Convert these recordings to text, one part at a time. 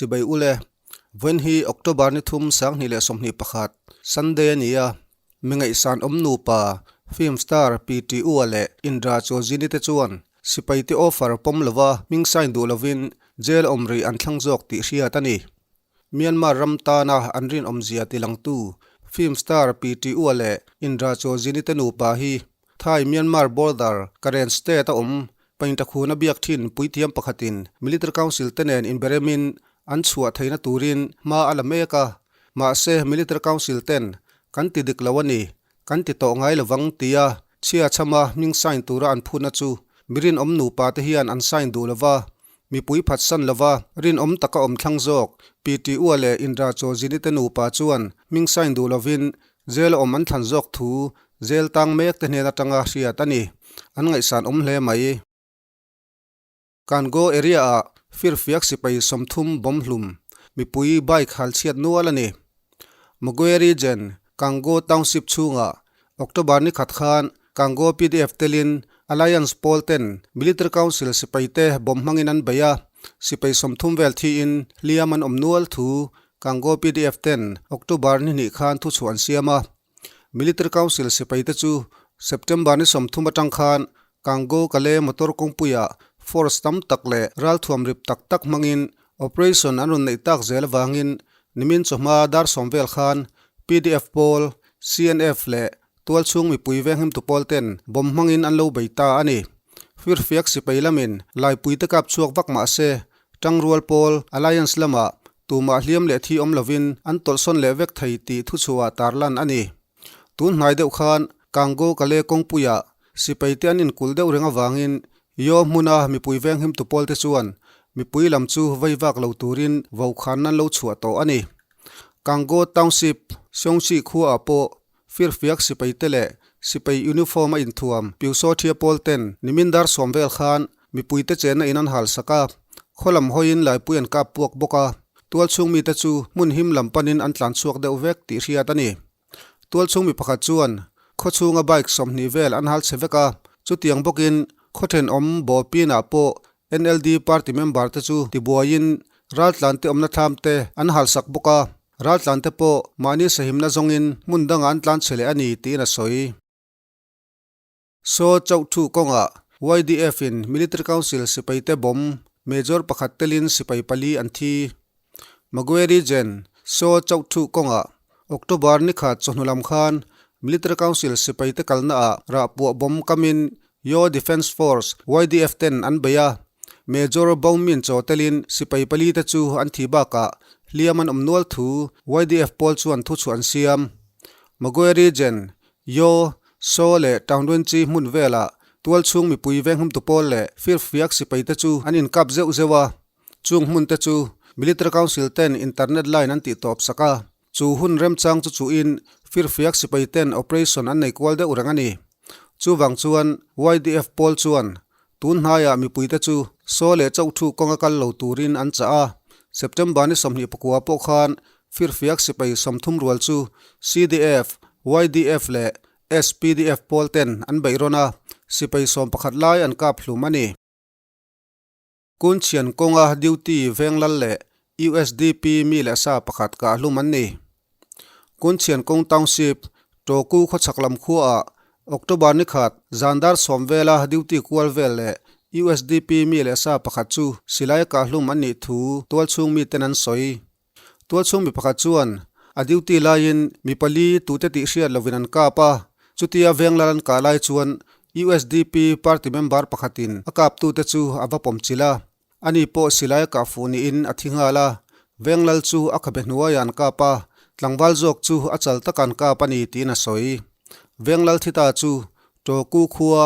Chibai ule, Vawiin hi October ni thum 2021, Sunday a ni a, mi ngaihsan awm nupa film star PT Ua leh Indra Chozini te chuan sipai te offer pawm lova hming sign duh lovin jail awm rih an thlang zawk tih hriat a ni. Myanmar ram tana an rinawmzia tilangtu film star PT Ua leh Indra Chozini te nupa hi Thai Myanmar border Karen state a awm Paintakhuna biak thin puithiam pakhatin Military Council te nen inberemin an chhuah theihna turin hma a la mek a, mahse Military Council ten kan ti dik lo a ni, kan ti tawh ngai lovang tia chhia chhama hming sign tura an phutna chu mi rinawm nupa te hian an sign duh lova, mipui phatsan lova rinawm taka awm thlang zawk PT Ua leh Indra Chawzini te nupa chuan hming sign duh lovin Jail a awm an thlan zawk thu jail tang mek te hnen atanga hriat a ni. An ngaihsan awm hle mai. Kango area ah firfiak sipai 30 bomb hlum mipui bike hal chhiat nual a ni. Magwe region Kango township chhungah October ni khat khan Kango PDF telin Alliance pawl ten Military Council sipai te bomb hmangin an bei a, sipai 30 vel thiin hliam an awm nual thu Kango PDF ten October ni hnih khan thuchhuah an siam a. Military Council sipai te chu September ni 30 atang khan Kango Kale motor kawngpuiah force tam tak leh ralthuam rip tak tak hmangin operation an rawn neih tak zel avangin nimin chawhma dar 10 vel khan PDF pawl, CNF leh tualchhung mipui venghimtu pawl ten bomb hmangin an lo bei ta a ni. Firfiak sipai lamin laipui te kap chhuak vak mah se Tangrual pawl Alliance lamah tumah hliam leh thi awm lovin an tawlhsawn leh vek thei tih thuchhuah tarlan a ni. Tun hnai deuh khan Kango Kale kawngpuiah sipai te an inkulh deuh reng avangin Yaw hmuna mipui venghimtu pawl te chuan mipui lam chu vei vak lo turin vokhan an lo chhuah tawh a ni. Kango Township, Seongsi khuaah pawh Firfiak sipai te leh sipai uniform a inthuam Pyusawthia pawl ten nimin dar 10 vel khan mipui te chenna in an hal sak a, khaw lam hawiin laipui an kap puak bawk a, tualchhung mite chu hmun him lam panin an tlan chhuak deuh vek tih hriat a ni. Tualchhung mi pakhat chuan khaw chhunga bike 20 vel an hal chhe vek a, chutiang bawkin khaw thenawm Bawpinah pawh NLD party member te chu tibuaiin raltlan te awmna thlam te an hal sak bawk a, raltlan te pawh mahni sahimna zawngin hmun dangah an tlan chhe leh a ni tiin a sawi. Saw chauh thu kawngah YDF in Military Council sipai te bomb Major pakhat telin sipai pali an thi. Magwe region Saw chauh thu kawngah October ni khat chawhnu lam khan Military Council sipai te kalna ah rahpuah bomb kamin Yaw Defence Force, YDF, ten an bei a, Major Baumin chaw telin sipai pali te chu an thi bakah hliam an awm nual thu YDF pawl chuan thuchhuah an siam. Magwe region, Yaw, Saw leh Taungdwinchi hmun velah tualchhung mipui venghumtu pawl leh firfiak sipai te chu an inkap zeuh zeuh a, chung hmun te chu Military Council ten internet line an tih tawp sak a. Chu hun remchang chu chuhin firfiak sipai ten operation an nei kual deuh reng a ni. Chuvang chuan YDF pawl chuan tun hnaiah mipuite chu saw leh chauh thu kawnga kal lo turin an chah a. September ni 29 pawh khan firfiak sipai 30 rual chu CDF, YDF leh SPDF pawl ten an beih rawn a, sipai 11 lai an kap hlum a ni. Kunchhian kawnga duty venglal leh USDP mi leh sa pakhat kah hlum an ni. Kunchhian kawng township, Tawku khawchhak lam khuaah October ni khat zan dar 10 vela duty kual vel leh USDP mi leh sa pakhat chu silai kah hlum an nih thu tualchhung miten an sawi. Tualchhung mi pakhat chuan a duty laiin mi pali tute tih hriat lovin an kap a, chutia venglal an kah lai chuan USDP party member pakhatin a kaptute chu a va pawm chilh a, ani pawh silai a kah fuh niin a thi nghal a, venglal chu a khabe hnuaiah an kap a, tlangval zawk chu a chal taka an kap a ni tiin a sawi. Venglal thi ta chu Tawku khua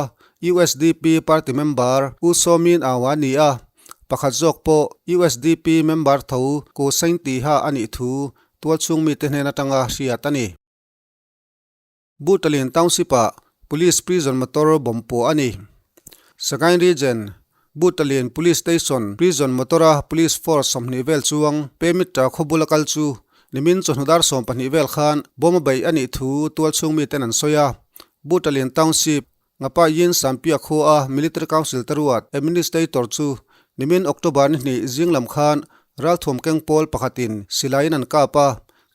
USDP party member U Saw Min Aung a ni a, pakhat zawk pawh USDP member tho Ko Saing Tiha a nih thu tualchhung mite hnen atanga hriat a ni. Butalin Township-ah Police Prison motor bomb pawh a ni. Sagaing Region, Butalin Police Station Prison motor-a Police Force 20 vel chuang Pemitra khaw bula kal chu nimin chawhnu dar 12 vel khan bomb a beih a nih thu tualchhung miten an sawi a. Butalin Township, Ngapa Yin Sampia khua a Military Council te ruat Administrator chu nimin October ni hnih zing lam khan Ralthuam keng pawl pakhatin silaiin an kap a,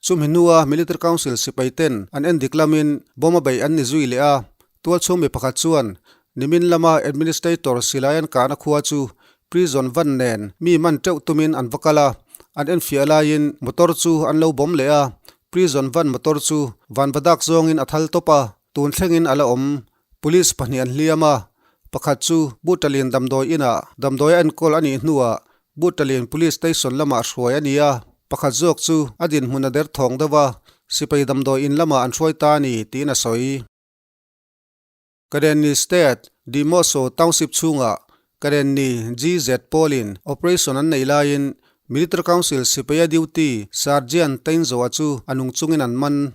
chumi hnua Military Council sipai ten an endik lamin bomb a beih an ni zui leh a. Tualchhung mi pakhat chuan nimin lama Administrator silai an kahna khua chu prison van nen mi man teuh tumin an va kal a, an enfiah laiin motor chu an lo bawm leh a, prison van motor chu vanvadak zawngin a thal tawp a, tun thlengin a la awm. Police pahnih an hliam a, pakhat chu Butalin damdawi inah damdawi a enkawl a nih hnuah Butalin Police Station lamah hruai a ni a, pakhat zawk chu a dinhmun a derthawng deuh a, sipai damdawi in lamah an hruai ta a ni tiin a sawi. Karenni State, Dimoso Township chhungah Karenni GZ pawlin operation an neih laiin Military Council sipaia duty Sergeant Teinzoa chu a nung chungin an man.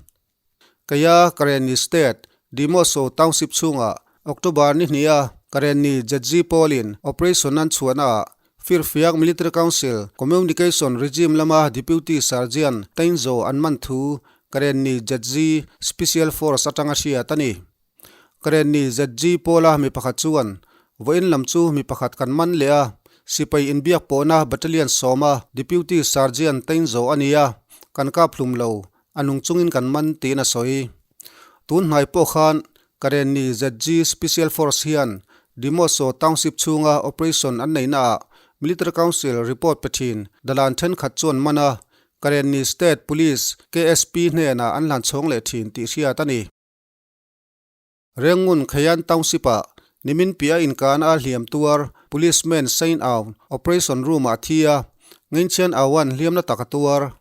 Kaya Karenni State, Dimoso Township chhungah October ni hniha Karenni ZG pawlin operation an chhuahnaah Firfiak Military Council Communication Regime lama Deputy Sergeant Teinzo an man thu Karenni ZG Special Force atanga hriat a ni. Karenni ZG pawla mi pakhat chuan vawiin lam chu mi pakhat kan man leh a, sipai inbiak pawhna Battalion sawma Deputy Sergeant Teinzo a ni a, kan kap hlum lo, a nung chungin kan man tiin a sawi. Tun hnai pawh khan Karenni ZG Special Force hian Dimoso Township chhunga operation an neihnaah Military Council report pe thin dalan thenkhat chuan man a, Karenni State Police, KSP, hnenah an hlan chhawng leh thin tih hriat a ni. Rengun Khayan Township-ah nimin piah inkan a hliam tuar Policeman Saint Aung operation room-ah a thi a, Ngeinchian Aung-a'n hliamna tak a tuar.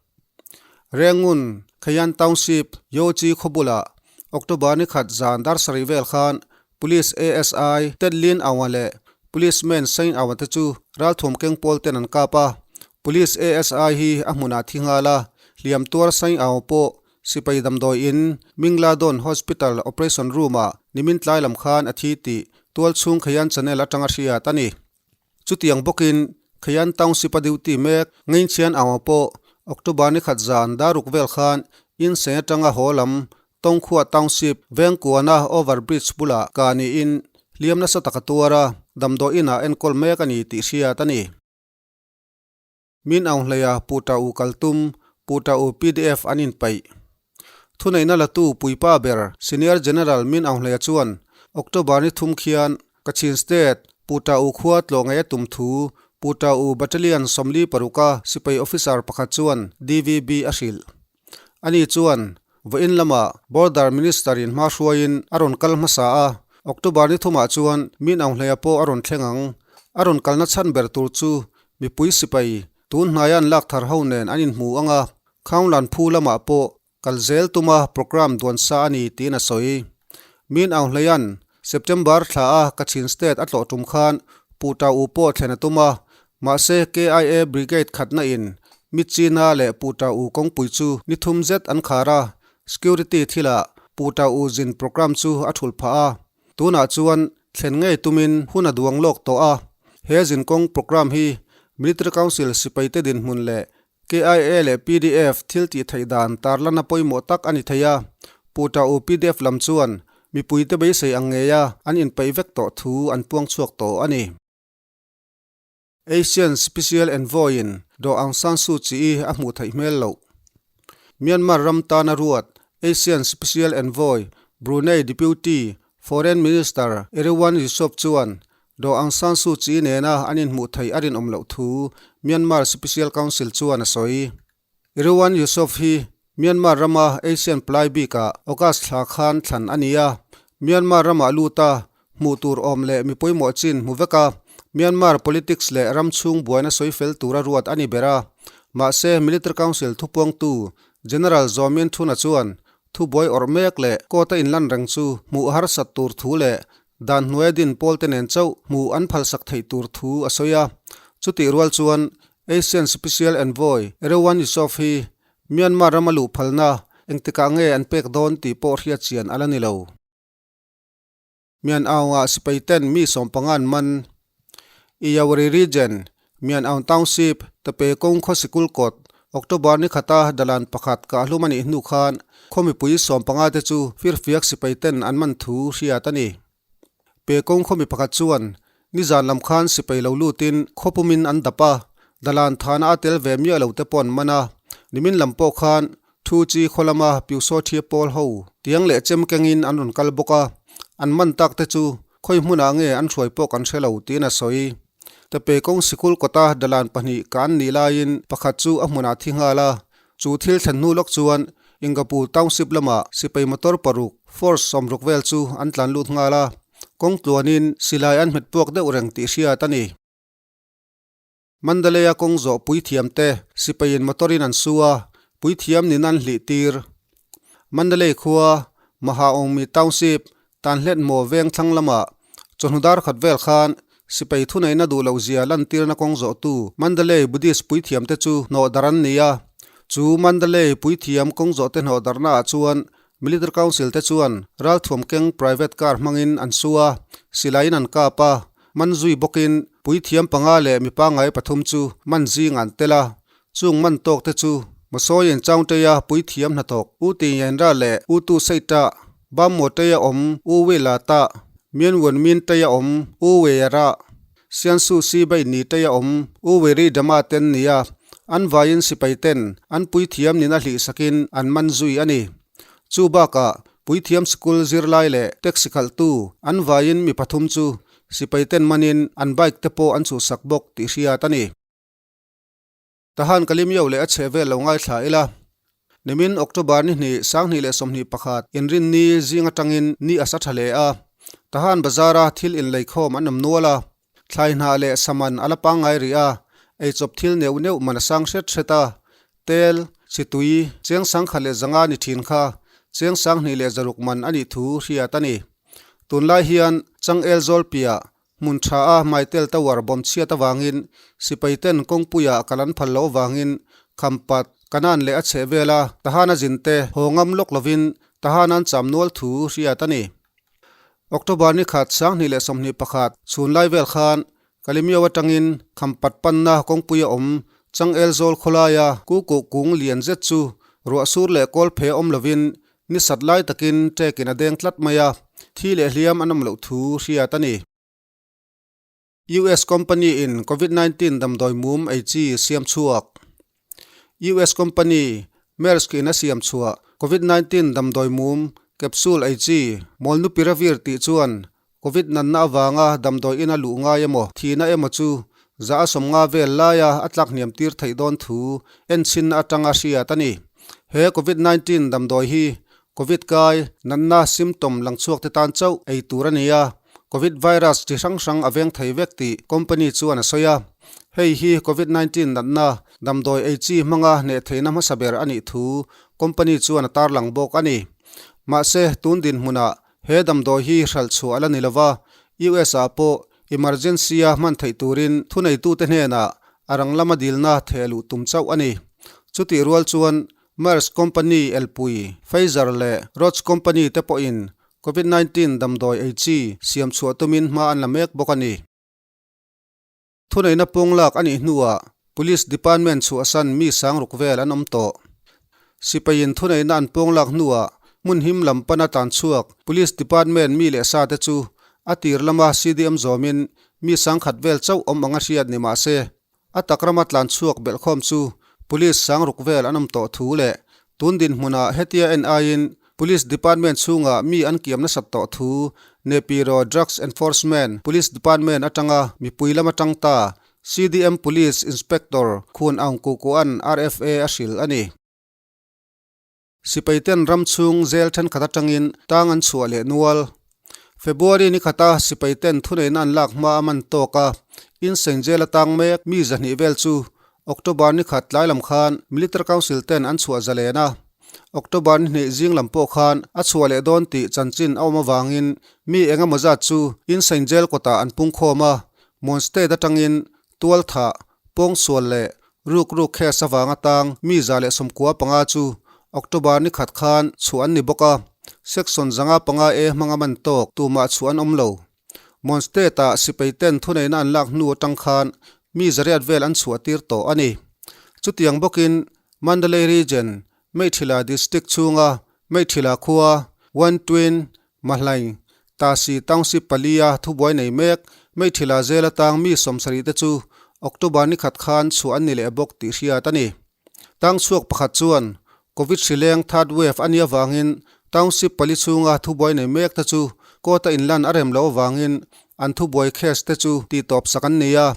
Rengun Khayan Township Yochi khaw bulah October ni khat zan dar sarih vel khan Police ASI Ted Lin Aung-a leh Policeman Saint Aung-a te chu ralthuam keng pawl ten an kap a, Police ASI hi a hmunah thi nghal a, hliam tuar Saint Aung pawh Sipai damdawi in Mingladon Hospital operation room ah nimin tlai lam khan a thi tih tualchhung Khayan Channel atanga hriat a ni. Chutiang bawkin Khayan Township a duty mek Ngeinchhian Aung pawh October ni khat zan daruk vel khan Inseng atanga haw lam Tongkhua Township Vengkuana Over Bridge bulah kah niin hliam nasa tak a tuar a, damdawi inah enkawl mek a ni tih hriat a ni. Min Aung Hleia Pu Ta U kal tum, Pu Ta U pdf an inpaih. Thuneihna latu puipa ber Senior General Min Aung Hleia chuan October ni thum khian Kachin State Pu Ta U khua tlawh ngei a tum thu Pu Ta U Battalion 46 a sipai officer pakhat chuan DVB a hrilh. Ani chuan vawiin lamah Border Minister in hma hruaiin a rawn kal hmasa a, October ni thumah chuan Min Aung Hleia pawh a rawn thleng ang. A rawn kalna chhan ber tur chu mipui sipai tun hnaia an lak thar ho nen an inhmu ang a, Khaunglan phu lamah pawh kal zel tuma programme duan sa a ni tiin a sawi. Min Aung Hleia'n September thla a Kachin State a tlawh tum khan Pu Ta U pawh thlen a tum a, mahse KIA Brigade khatna in Myitkyina leh Pu Ta U kawngpui chu ni thum zet an khar a, security thilah Pu Ta U zin programme chu a thulh phah a. Tunah chuan thlen ngei tumin hun a duang lawk tawh a, he zinkawng programme hi Military Council sipaite dinhmun leh KIA leh pdf thil tih theih dan tarlana pawimawh tak a ni thei a, Pu Ta U pdf lam chuan mipuite beisei ang ngeia an inpeih vek tawh thu an puang chhuak tawh a ni. Asian Special Envoy in Daw Aung San Suu Kyi a hmuh theih hmel loh. Myanmar ram tana ruat Asian Special Envoy Brunei Deputy Foreign Minister Erywan Yusof chuan Daw Aung San Suu Kyi nena an inhmuh theih a rinawm loh thu Myanmar Special Council chuan a sawi. Erywan Yusof hi Myanmar rama Asian Palai bikah August thla khan thlan a ni a, Myanmar ramah lut a, hmuh tur awm leh mi pawimawh chin hmu vek a, Myanmar politics leh ram chhung buaina sawi fel tura ruat a ni ber a. Mahse, Military Council thupuangtu General Zaw Min Thuna chuan thubuai awrh mek leh court a inlan reng chu hmuh harsat tur thu leh Dan hnuaia din pawlte nen chauh hmuh an phalsak theih tur thu a sawi a. Chutih rual chuan Asian Special Envoy Erywan Yusof hi Myanmar rama luh phalna engtikah nge an pek dawn tih pawh hriat chian a la ni lo. Myan Aung-ah sipai ten mi sawmpangan man Iyawari Region, Myan Aung Township, Tape kawng khaw sikul kawt, October ni khata dalan pakhat kah hlum a nih hnu khan khaw mipui 15 te chu firfiak sipai ten an man thu hriat a ni. Pe kawng khaw mi pakhat chuan nizan lam khan sipai lo lutin khaw pumin an dap a, Dalan thana a tel ve miah lo te pawh an man a, nimin lam pawh khan Thu chi khaw lama Pyusawthia pawl ho tiang leh chem kengin an rawn kal bawk a, an man tak te chu khawi hmunah nge an hruai pawh kan hre lo tiin a sawi. Tepe kawng sikul kawta dalan pahnih ka an nih laiin pakhat chu a hmunah thi nghal a, chu thil thlen hnu lawk chuan Ingapur Township lamah sipai motor paruk, force 60 vel chu an tlan lut nghal a, kawng tluanin silai an hmet puak deuh reng tih hriat a ni. Mandalay-a kawng zawh puithiamte sipaiin motor-in an su a, puithiam nin an hlih tir. Mandalay khua Mahaongmi Township Tanhlet Maw veng thlang lamah chawhnu dar khat vel khan sipai thuneihna duh loh zia lantirna kawng zawhtu Mandalay Buddhist puithiamte chu hnawh darh an ni a. Chu Mandalay puithiam kawng zawhte hnawh darhnaah chuan Military Council te chuan ralthuam keng private car hmangin an su a, silaiin an kap a, man zui bawkin puithiam panga leh mi pangngai pathum chu man zing an tel a, chung man tawk te chu Masawiin Chaungteia puithiam hnathawk U Ti Ngenra leh U Tu Seita, Bammaw Teia awm U Wila Ta, Mian Wun Min Teia awm U Weira, Siansu Si Bei Ni Teia awm U Wiri Dama ten nia an vaiin sipai ten an puithiam nina hlihsakin an man zui a ni. Chu bakah puithiam sikul zirlai leh taxi khalhtu an vaiin mi pathum chu sipai ten manin an bike te pawh an chhuhsak bawk tih hriat a ni. Tahan Kalimyo leh a chheh vel lo ngaithla ila. Nimin October ni hnih 2021 inrinni zing atangin ni a sa tha hle a. Tahan bazara thil inleikhawm an awm nual a. Thlai hnah leh saman a la pangngai rih a, eichawp thil neuh neuh man a sang hret hret a. Tel, chitui, cheng 1005 ni thin kha cheng 2600 man a nih thu hriat a ni. Tunlai hian Changel Zawlpiah hmun tha a Maitel Tower bawm chhiat avangin sipai ten kawngpuiah kal an phal loh avangin Khampat, Kanan leh a chheh vela Tahan a zin te haw ngam lawk lovin Tahan an cham nual thu hriat a ni. October ni khat 2021 chhun lai vel khan Kalimyo atangin Khampat panna kawngpui a awm Changel Zawl khawlaia Kukuh kung lian zet chu ruah sur leh kawl phe awm lovin ni sat lai takin ṭekin a deng tlat mai a, thi leh hliam an awm loh thu hriat a ni. US company in Covid 19 damdawi mum ei chi siam chhuak. US company Maersk in a siam chhuah Covid 19 damdawi mum capsule ei chi Molnupiravir tih chuan Covid natna avanga damdawi ina luh ngai emaw thihna emaw chu za a 50 vel laia a tlak hniam tir theih dawn thu enchinna atanga hriat a ni. He Covid 19 damdawi hi Covid kai natna symptom lang chhuak te tan chauh ei tur a ni a, Covid virus chi hrang hrang a veng thei vek tih company chuan a sawi a. Hei hi Covid 19 natna damdawi ei chi hmanga hneh theihna hmasa ber a nih thu company chuan a tarlang bawk a ni. Mahse, tun dinhmunah he damdawi hi hralh chhuah a la ni lova, US ah pawh emergency a hman theih turin thuneitute hnenah a rang lama dilna theh luh tum chauh a ni. Chutih rual chuan Merck company elpui, Pfizer leh Roche company te pawhin Covid 19 damdawi ei chi siam chhuah tumin hma an la mek bawk a ni. Thuneihna pawng lak a nih hnuah Police Department chhuahsan mi 6000 vel an awm tawh. Sipaiin thuneihna an pawng lak hnuah hmun him lam pana tlan chhuak Police Department mi leh sa te chu a tir lama CDM zawmin mi 1000 vel chauh awm anga hriat ni mah se A tak rama tlan chhuak belhkhawm chu Police 6000 vel an awm tawh thu leh tun dinhmunah hetia en aiin Police Department chhungah mi an kiam nasat tawh thu Nepiro Drugs Enforcement Police Department atanga mipui lam atang ta CDM Police Inspector Khun Aung Kukuan RFA a hrilh a ni. Sipaiten ram chhung zel thenkhat atangin tang an chhuah leh nual. February ni khata sipaiten thuneihna an lak hma a man tawk a, Insein jail atang mek mi 200 vel chu October ni khat tlai lam khan Military Council ten an chhuah zalen a. October ni hnih zing lam pawh khan a chhuah leh dawn tih chanchin a awm avangin mi eng emaw zat chu Insein jail kawtah an pungkhawm a, Mon State atangin Tualthah, pawngsual leh ruk ruk case avanga tang mi 195 chu October ni khat khan chhuah an ni bawk a, Section 505 A hmanga man tawk tumah chhuah an awm lo. Mon State-ah sipai ten thuneihna an lak hnu atang khan mi 800 vel an chhuah tir tawh a ni. Chutiang bawkin Mandalay Region, Meithila District chhunga Meithila khua, One Twin, Mahlaing, Tasi Township palia thubuai nei mek, Meithila zel atang mi 70 te chu October ni khat khan chhuah an ni leh bawk tih hriat a ni. Tang chhuak pakhat chuan Covid hrileng third wave a nih avangin township pali chhunga thubuai nei mek te chu court a inlan a rem loh avangin an thubuai case te chu tihtawp sak an ni a.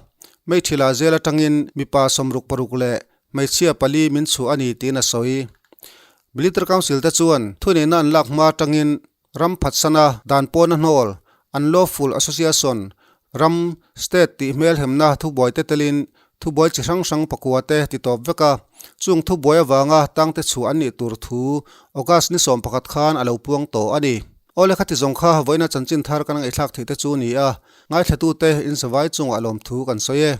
Meithila zel atangin mipa 66 leh hmeichhia pali min chhuah a ni tiin a sawi. Military Council te chuan thuneihna an lak hma atangin Ram phatsana dan pawna hnawl, Unlawful Association, ram, state tih hmelhemna thubuai te telin thubuai chi hrang hrang pakua te ti tawp vek a, chung thubuai avanga tangte chhuah an nih tur thu August ni 11 khan a lo puang tawh a ni. Awle khati zawng kha vawiina chanchin thar kan ngaihthlak theih te chu ni a, ngaithlatute in zavai chungah lawmthu kan sawi e.